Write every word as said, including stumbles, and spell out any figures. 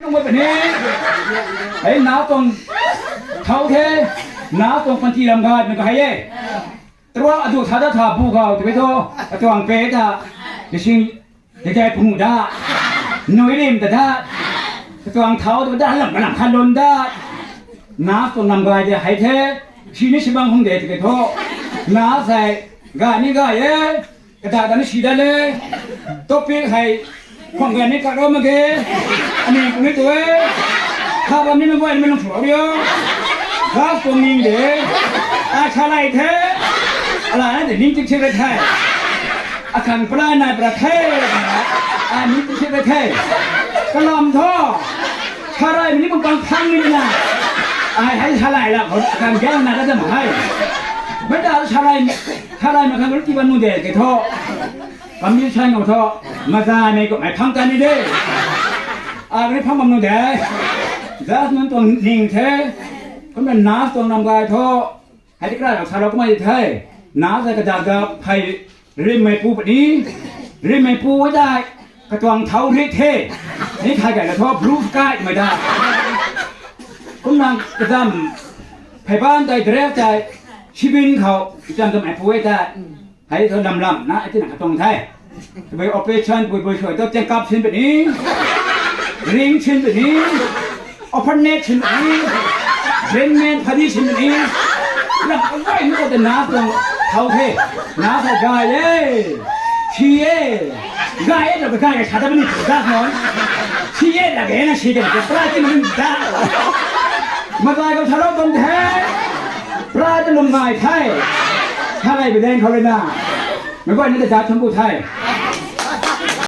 Nung ba ni. Hei, na tong thau the. Na tong panti lam ga me ka hai e. Tua a du tha da tha bu ga te be tho. A tuang pe da. Te sing te jai pung da. Noi lim da da. A tuang thau da da lam lam khan lon da. Na tong lam ga de hai the. Si ni si bang hung de te tho. Na sai ga ni ga e. Ka dah dan si da le. Topic hai. Khong gan ni ka rom ge. Ani kung ni tu e. Kha bam ni me boy me nung flo rio. Kha kung ning de. A kha lai the. A la na de ning tik tik le thai. A kan pla na pra the. A ning tik tik le thai. Ka lam tho. Kha lai ni bang bang phang ni na. Ai hai kha lai la. Kan gang na ka jam hai. Ba da kha lai. Kha lai ma kha ki ban nu de ke tho. Kam ni chai ngau tho. Ma za me ko mai phang ta ni de. A ni phang mam nu de. Just nun tong ning the. Kon na tong nam gai tho. Hai ti kra sa lo ko mai thai. Na za ka da ga phai rim mai pu ni. Rim mai pu da. Ka tuang thau ri the. Ni khai ga la tho blue sky mai da. Kon na ka dam. Phai ban dai dress dai. Sibin khau. Jam dam mai pu da. Hai tho lam lam na, ai ti na ka tong thai. Bai operation, bai bai soi, tho tiang kap sin bani. Ring sin bani. Open net sin bani. Drain man phadi sin bani. Lam bai ni ko de na tong thau the. Na sa ga ye. Si ye. Ga ye, ga ye, sa da bani, da non. Si ye, da ga ye na, si ga, pra ti mun da. Ma ga ko sa lo tong the. Pra ti lum ngai thai. Sa lai bi deng khau le na. Me ko ni da thum bu thai.